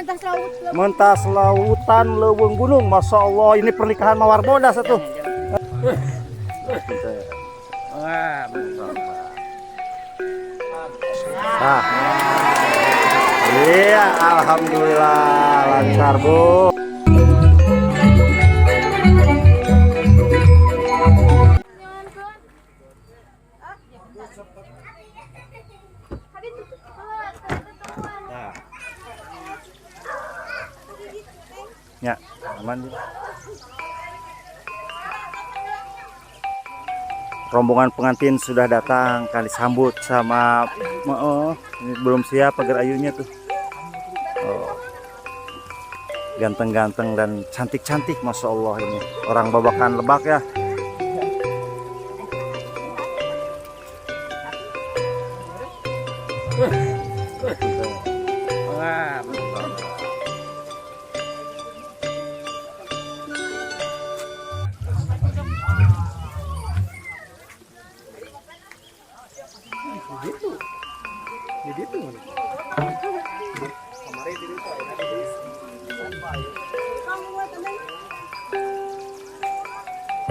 Mentas laut. Mentas lautan leuweung gunung. Masya Allah, ini pernikahan mawar bodas satu. Nah. Iya, alhamdulillah lancar, Bu. Nah. Ya, aman. Rombongan pengantin sudah datang, kali sambut sama oh, ini belum siap pagar ayunya tuh. Oh. Ganteng-ganteng dan cantik-cantik, masya Allah ini orang Babakan Lebak ya.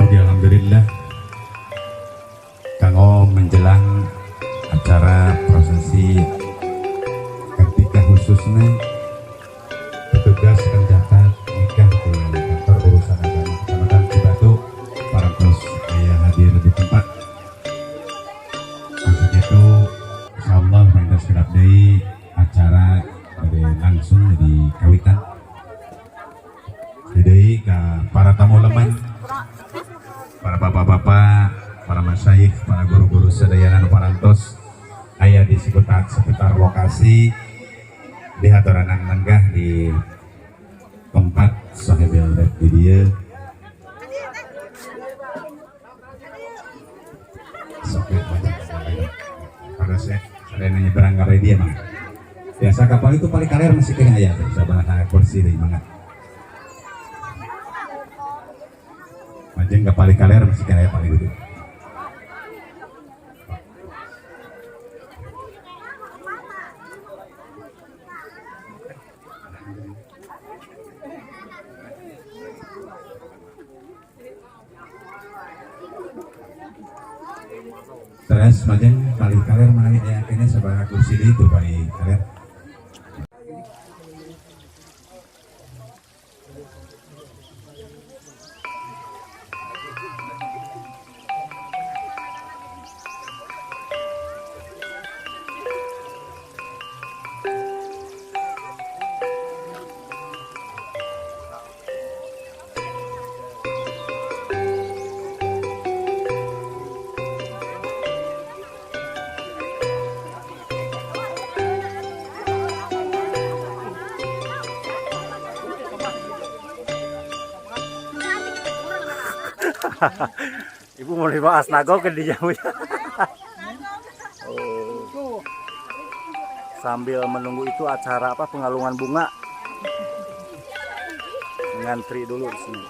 Oke, alhamdulillah kanggo menjelang acara prosesi ketika khususnya petugas pencatat nikah di kantor urusan agama Kecamatan Cibatu parantos aya hadir di tempat. Maksud itu insyaallah perintah sekedap deui acara dari langsung di kawitan. Jadi ke para tamu leman, para bapak-bapak, para masyayikh, para guru-guru sadayana nu parantos aya di sekitar sekitar lokasi di haturanan lenggah di tempat sahibil di dieu. Sok ya, pada saya nyebrang ka dia mah. Biasa kapal itu paling kaler masih kena aya tuh sabaraha kursi deui, mangga. Majeng ke paling kaler masih kena aya paling gitu. Terus majeng paling kaler mana aya kene sabaraha kursi deui itu paling kaler. Ibu mau dibahas nago ke di jauh ya. Oh. Sambil menunggu itu acara apa pengalungan bunga. Ngantri dulu di sini.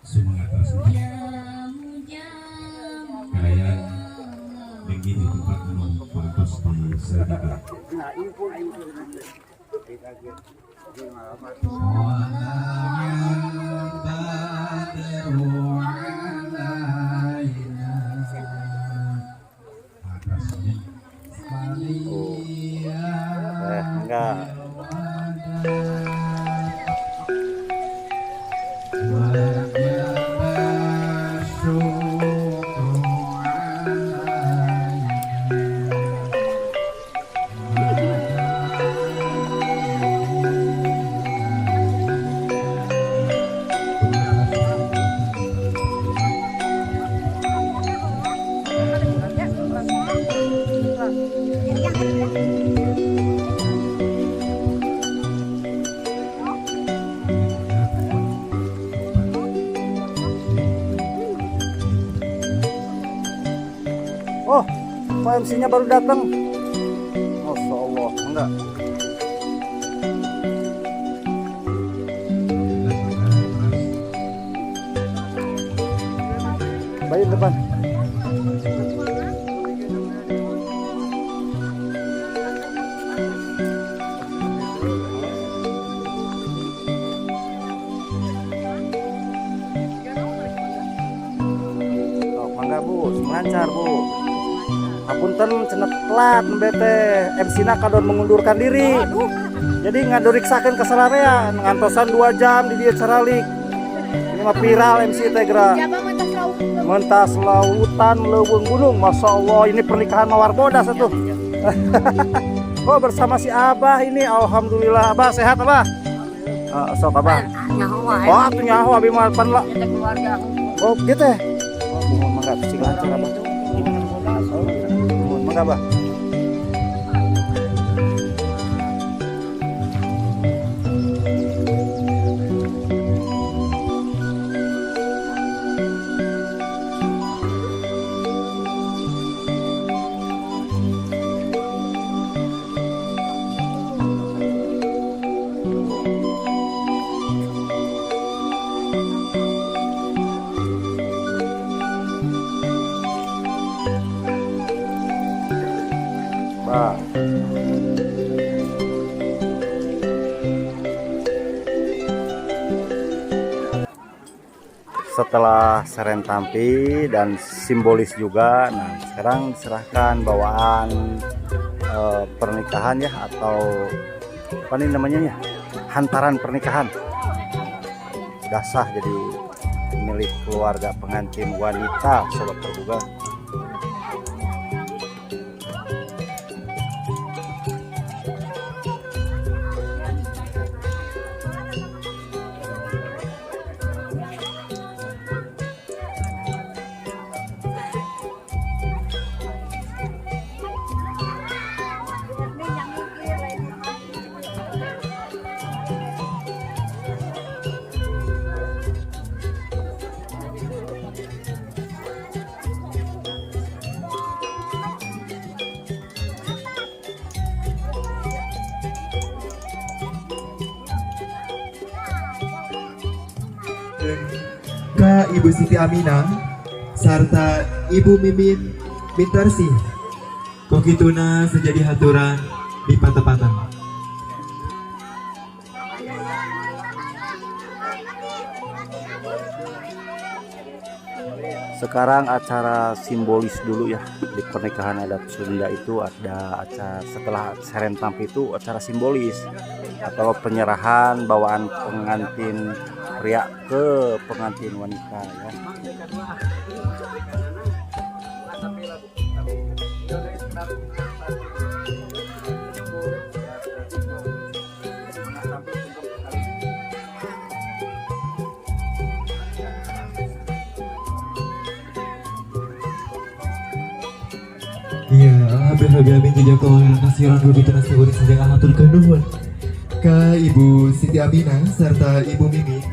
Semangat terus kalian lagi di tempat anu parantos di Sergita. Oh, Pak MC-nya baru datang. Masya Allah, enggak. Bayi depan. Oh, mangga Bu, lancar Bu. Hapunten cenah telat nembe teh MC na kadon mengundurkan diri. Aduh. Jadi ngadoriksakeun ka sararea ngantosan 2 jam di dieu caralik. Ini mah viral MC teh geura. Siapa mentas laut? Mentas lautan leuweung gunung. Masya Allah, ini pernikahan mawar bodas tuh. Oh, bersama si Abah ini, alhamdulillah. Abah sehat, Abah? Sok Abah. Nyawa. Oh, atuh nyaho abi mah pan lah. Kita keluarga. Oh, gitu ya. Oh, mohon mangga sing lancar Abah. Oh, mohon mangga Abah. Bah. Setelah seren tampi dan simbolis juga, nah sekarang serahkan bawaan pernikahan ya, atau apa nih namanya ya, hantaran pernikahan. Sudah sah jadi milik keluarga pengantin wanita, sobat terbuka. Ke Ibu Siti Aminah serta Ibu Mimin Mintarsih. Kokituna sejadi haturan di patepatan. Sekarang acara simbolis dulu ya. Di pernikahan adat Sunda itu ada acara setelah seren tampi itu acara simbolis atau penyerahan bawaan pengantin pria ke pengantin wanita ya. Iya, alhamdulillah jazakallahu khairan begitu nasi goreng sejak hatur nuhun ke Ibu Siti Aminah serta Ibu Mimin.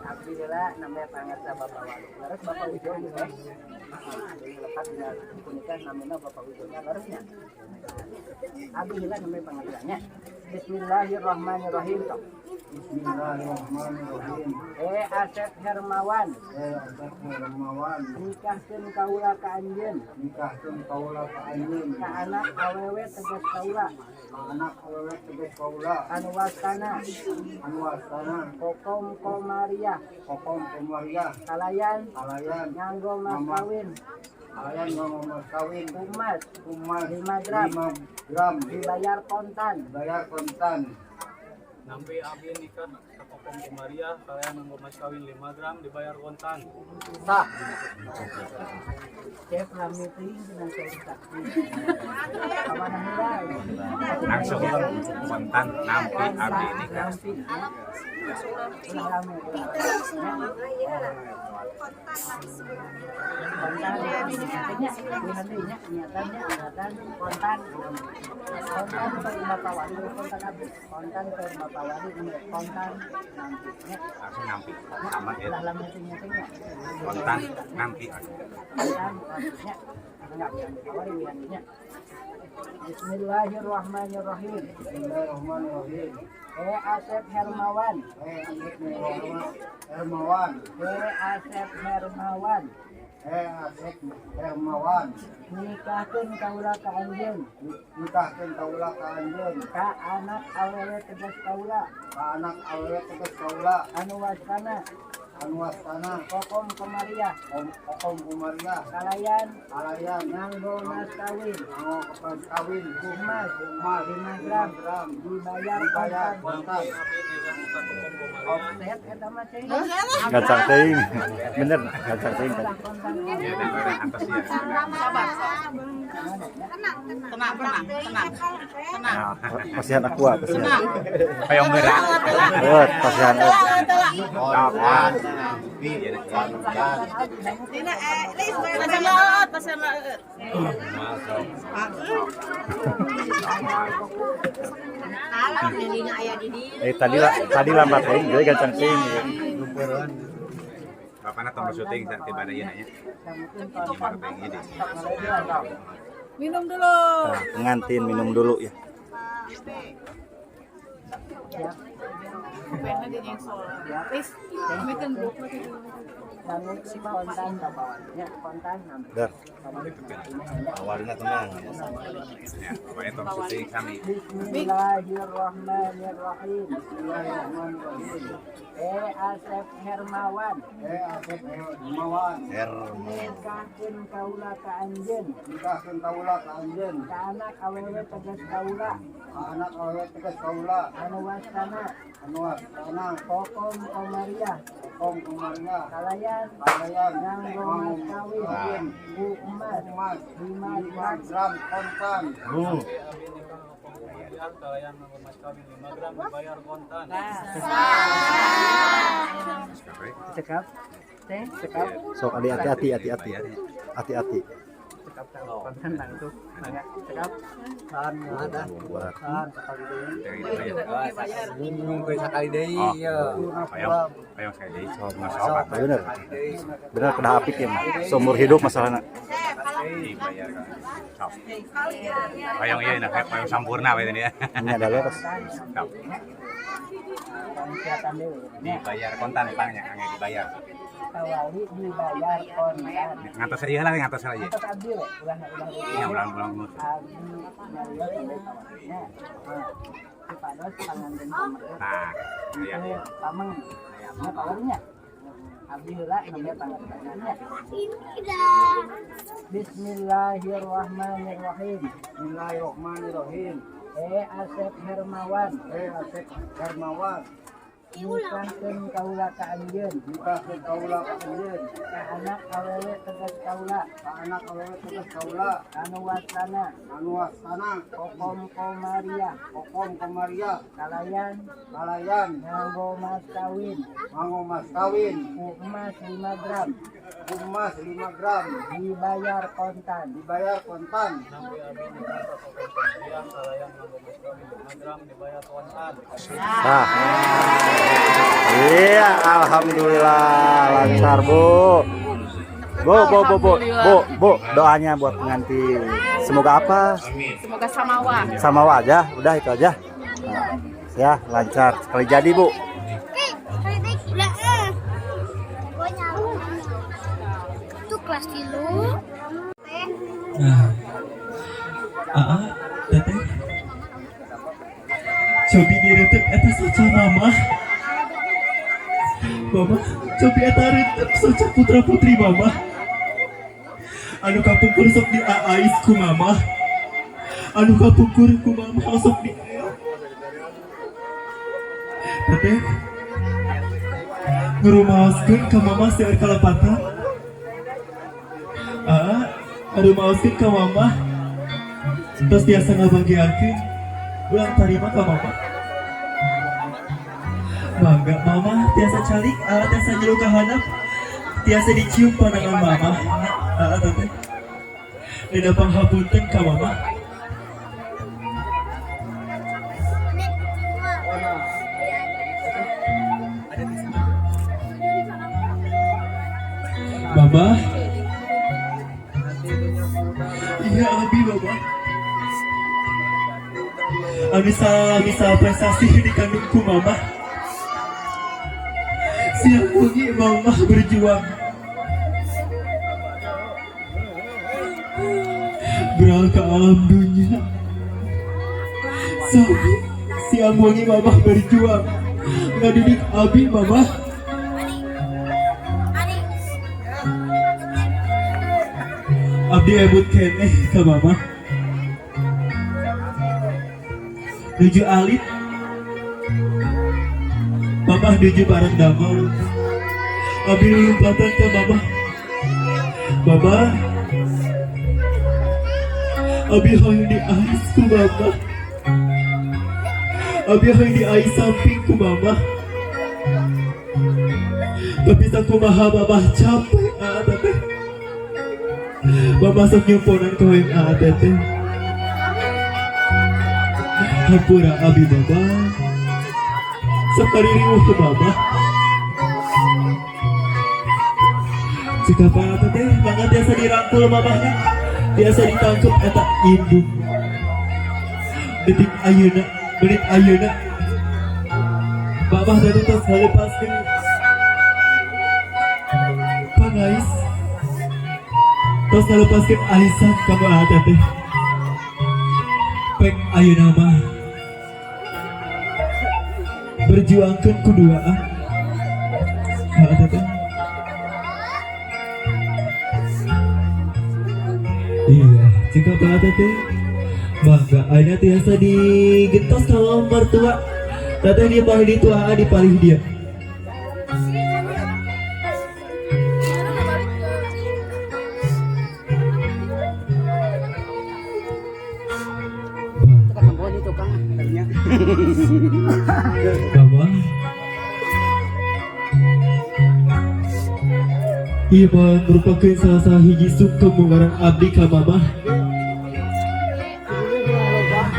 Abdi heula namanya pangarsa Bapak Walu. Leres Bapak Ujo ya. Lepas dina punika namina Bapak Ujo nya leresnya. Abdi heula namanya pangarsanya. Bismillahirrahmanirrahim. Bismillahirrahmanirrahim. Asep Hermawan. Asep Hermawan. Nikahkeun kaula ka anjeun. Nikahkeun kaula ka anjeun. Ka anak awewe tegas kaula. Ka anak awewe tegas kaula. Anu wastana. Anu wastana. Kokom Komariah. Kokom Komariah. Kalayan. Kalayan. Nganggo mas kawin. Kalayan nganggo mas kawin. Emas. Emas. 5 gram. 5 gram. Dibayar kontan. Dibayar kontan. Nampi abi nikah. Kokom Komariah kalayan nganggo mas kawin 5 gram dibayar kontan. Sah. Cek rame teuing cenah saya saksi. Kamana heula? Langsung kontan nampi abdi nikah. Nampi. Ulah rame. Kontan nya, lihat deui nya, niatannya, niatan kontan. Kontan ke Bapak Wali, kontan abdi. Kontan ke Bapak Wali, kontan nampi nya. Langsung nampi. Sama ya. Ulah lama teuing nya. Kontan nampi. Kontan nya. Enggak, awali wihannya. Bismillahirrahmanirrahim. Bismillahirrahmanirrahim. Asep Hermawan. Hermawan. Asep Hermawan. Asep Hermawan. Nikahkeun kaula ka anjeun. Nikahkeun kaula ka anjeun. Ka anak awewe tegas kaula. Ka anak awewe tegas kaula. Anu wastana. Anu wastana. Kokom Komariah. Kokom Komariah. Kalayan. Kalayan. Nganggo mas kawin. Nganggo mas kawin. Emas. Emas 5 gram. Gram. Dibayar Dibayar kontan. kontan. Offset eta mah cing. Gancang teuing. Bener, gancang teuing tadi. Ya, dan atas ya. Tenang, tenang, tenang. Tenang. Pasihan aqua, pasihan. Hoyong gerak. Eh, pasihan. Kontan. Dina eh, lis pasang laut, pasang laut. Dina aya di dieu. Eh, tadi lah, tadi lambat teuing, jadi gancang teuing. Bapakna tong syuting saat tiba ieu nya. Minum dulu. Nah, pengantin minum dulu ya. Kontan nya, kontan nampi. Dar. Awalnya tenang. Ya, pokoknya tong syuting kami. Bismillahirrahmanirrahim. Bismillahirrahmanirrahim. Asep Hermawan. Asep Hermawan. Nikahkeun kaula ka anjeun. Nikahkeun kaula ka anjeun. Ka anak awewe tegas kaula. Ka anak awewe tegas kaula. Anu wastana. Anu wastana. Kokom Komariah. Kokom Komariah. Kalayan. Kalayan. Nganggo mas kawin. Ku emas. Emas 5 gram. Gram kontan. Kalayan nganggo mas kawin 5 gram dibayar kontan. Cekap. Teh, cekap. Sok adi hati-hati, hati-hati. Hati-hati. Cekap kontan langsung. Mangga, cekap. Tahan ada. Buat. Tahan sekali deui. Minum sekali deui ya. Hoyong, hoyong sekali deui. Sok Bener. Bener kedah apik ya mah. Seumur hidup masalahna. Dibayar kan. Sok. Hoyong ieu nah hoyong sampurna we tadi ya. Ini ada leres. Sok. Kesehatan deui. Dibayar kontan pangnya angge dibayar. Kawali dibayar kontan. Ngantos ieu lah ngantos lah ieu. Atos abdi we, ulah ulah. Ya ulang-ulang. Abdi nyarios sampai kawalinya. Supados panganten pamerut. Nah, iya. Itu pameng. Nya kawalinya. Abdi heula nembe pangantenna. Bismillahirrahmanirrahim. Bismillahirrahmanirrahim. Asep Hermawan. Asep Hermawan. Nikahkeun kaula ka anjeun. Nikahkeun kaula ka anjeun. Ka anak awewe tegas kaula. Ka anak awewe tegas kaula. Anu wastana. Anu wastana. Kokom Komariah. Kokom Komariah. Kalayan. Kalayan. Nganggo mas kawin. Nganggo mas kawin. Ku emas 5 gram. Ku emas 5 gram. Dibayar kontan. Dibayar kontan. Nampi abdi nikah ka Kokom Komariah kalayan nganggo mas kawin 5 gram dibayar kontan. Nah. Iya, alhamdulillah lancar, Bu. Bu, Bu, Bu, Bu, Bu, Bu, doanya buat pengantin. Semoga apa? Semoga samawa. Sama aja, udah itu aja. Nah, ya, lancar. Sekali jadi, Bu. Itu kelas tilu. Nah, aa, teteh, cobi diretep eta soca mama. Mama, cobi eta retep soca putra putri mama. Anu kapungkur sok di aais ku mama. Anu kapungkur ku mama sok di Teteh, Ngurumaoskeun ka mama seueur kalepatan. Aa, ngarumaoskeun ka mama. Tos tiasa ngabagiakeun ulang tarima ka mama. Mangga mama tiasa calik, aa tiasa nyilu ka handap, tiasa dicium panangan mama. Aa teteh. Neda panghapunten ka mama. Mama. Iya abi mama. Abi salah bisa prestasi dikandungku mama. Siang wengi mama berjuang. Beral ke alam dunia. Sampai siang wengi mama berjuang ngadidik abi mama. Abdi ebut keneh ka mama. Nuju alit mama nuju bareng damel. Abdi lompatan ka mama. Mama, abi hoyong diais ku mama. Abi hoyong diais samping ku mama. Tapi sakumaha mama capek aa teteh. Mama sok nyumponan ka hoyong aa teteh. Hampura abi mama. Sok kaririweuh ke mama. Jika pak teteh mangga tiasa dirangkul mamahnya, tiasa ditangkep eta indung. Detik ayeuna, menit ayeuna, mamah tadi tos ngalepaskeun pangais, tos ngalepaskeun aisan ka aa teteh. Pek ayeuna mah berjuangkeun ku duaan. Aa teteh. Iya, jika Pak Teteh mangga ayeuna tiasa digentos kalau mertua. Teteh di palih ditu aa di palih dia. Mama. Ieu mah merupakan salah salah hiji sungkem ngaran abdi ka mama.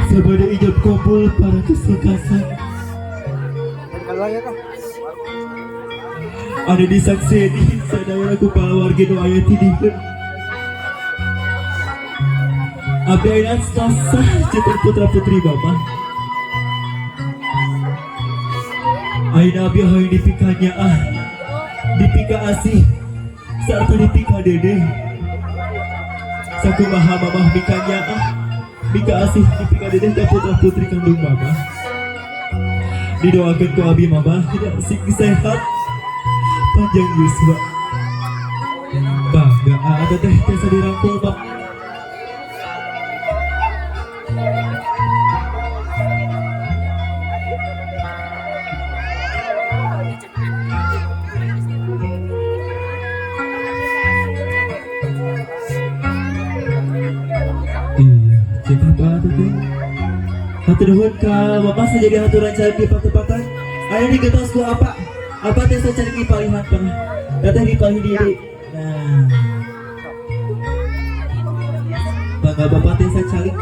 Sabada ijab kabul para kesulkasan. Ada disakseni sadaya ku kalawargi nu aya ti dieu. Abdi ayeuna tos sah janten putra putri mama. Ayeuna abdi hoyong dipika nyaah, dipika asih, sarta dipika dede. Sakumaha mamah mika nyaah, mika asih, dipika dede ka putra putri kandung mama. Didoakeun ku abi mama sing sehat, panjang yuswa. Bangga aa teteh tiasa dirangkul bang. Iya, cekap teteh. Hatur nuhun ka bapak sajadi haturan cari di patepatan. Ayo digetos ku apa? Apa teh saya cari di palihan tengah. Teteh di palih diri. Nah. Bangga bapak teh saya cari.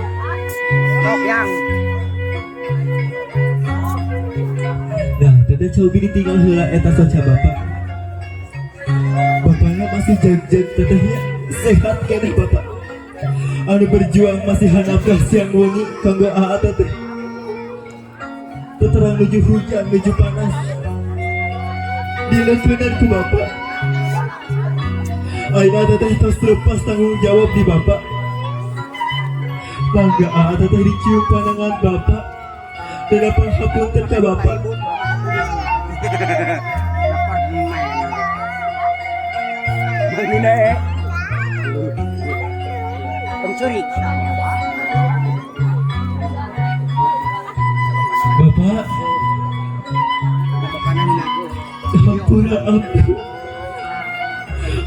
Nah, teteh cobi ditinggal heula eta soca bapak. Bapaknya masih jag-jag tetehnya sehat keneh bapak. Anu berjuang masih hanapkah siang wengi kanggo aa teteh. Teterang nuju hujan nuju panas. Dileukeunnan ku bapak. Ayeuna teteh tos lepas tanggung jawab di bapak. Bangga aa teteh dicium panangan bapak. Dan panghapunten ka bapak. Bapak, Hampura abdi.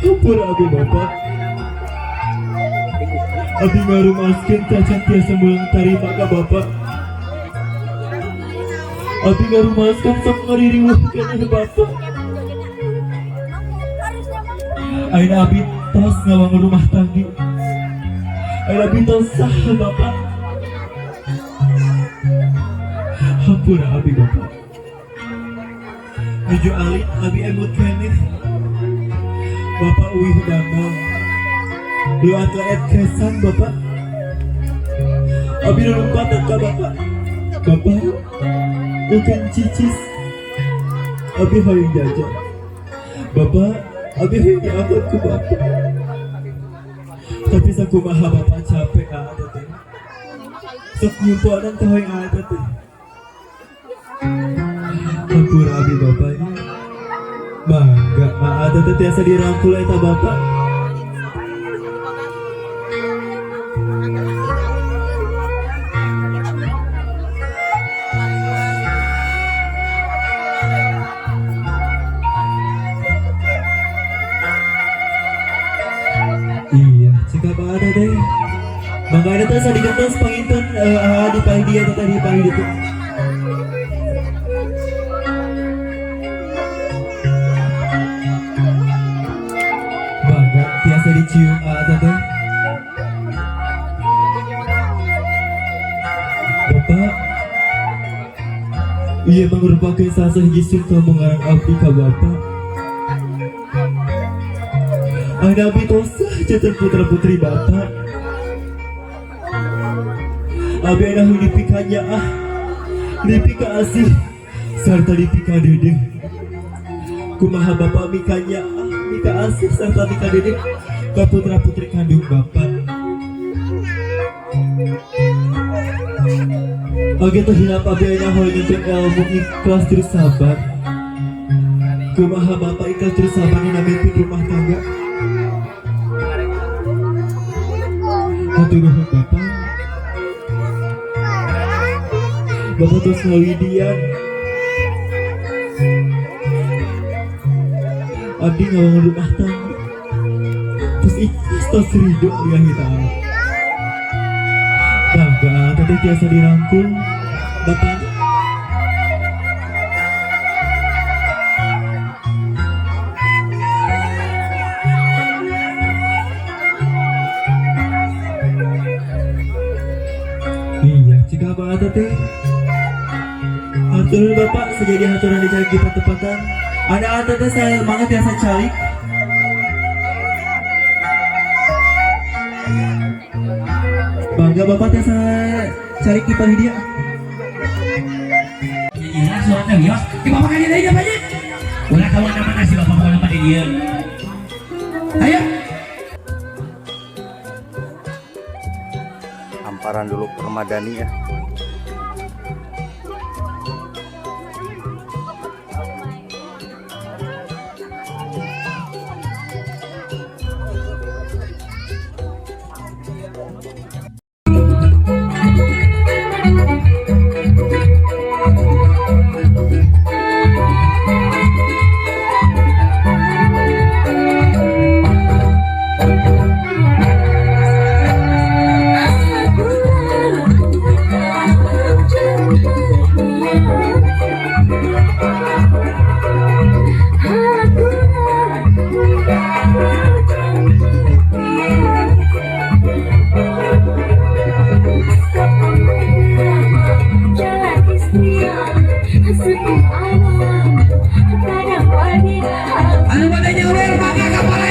Hampura abdi, Bapak. Abdi ngarumaskeun tacan tiasa mulang tarima ka Bapak. Abdi ngarumaskeun sok ngaririweuhkeun Bapak. Ayeuna abdi tos ngawangun rumah tangga. Ayeuna abdi tos sah, Bapak. Hampura abdi, Bapak. Nuju alit abdi emut keneh. Bapak uih damel. Luat leet kesan, Bapak. Abdi lompatan ka Bapak. Bapak bukan cicis. Abdi hoyong jajan. Bapak, abdi hoyong diangkut ku Bapak. Tapi sakumaha Bapak capek ada teh. Sok nyumponan teh hoyong ada teh. Hampura abdi, Bapaknya. Mangga, ada teh tiasa dirangkul eta Bapak. Iya, cekap ada deh. Mangga ada teh sadigentos panginten di palih dieu teh di palih ditu. Mangga tiasa dicium ada teh. Bapak, iya merupakan salah sahiji sungkem mengarang abdi ka Bapak. Ada abdi tosah janten putra putri Bapak. Abi anu dipika nyaah, dipika asih, serta dipika dedeh. Kumaha Bapak mika nyaah, mika asih, serta mika dedeh ke putra putri kandung Bapak. Oke tuh hilap abi anu hoyong ilmu ikhlas terus sabar. Kumaha Bapak ikhlas terus sabar dina mimpin rumah tangga. Hatur nuhun, Bapak. Bapak terus ngawidian. Abdi ngawangun rumah tangga. Terus ikhlas tos ridho lillahi ta'ala. Bangga teteh tiasa dirangkul Bapak. Iya, jika apa teteh. Hatur Bapak sejadi haturan dicari di pertempatan. Ada teteh saya banget tiasa calik. Bangga Bapak tiasa cari di palih dia. Iya, suratnya wios. Di bapak kaji deui bapaknya. Ulah ka mana-mana si bapak pokona mah di dieu. Ayo. Hamparan dulu permadani ya. Anu bade nyawer mangga ka.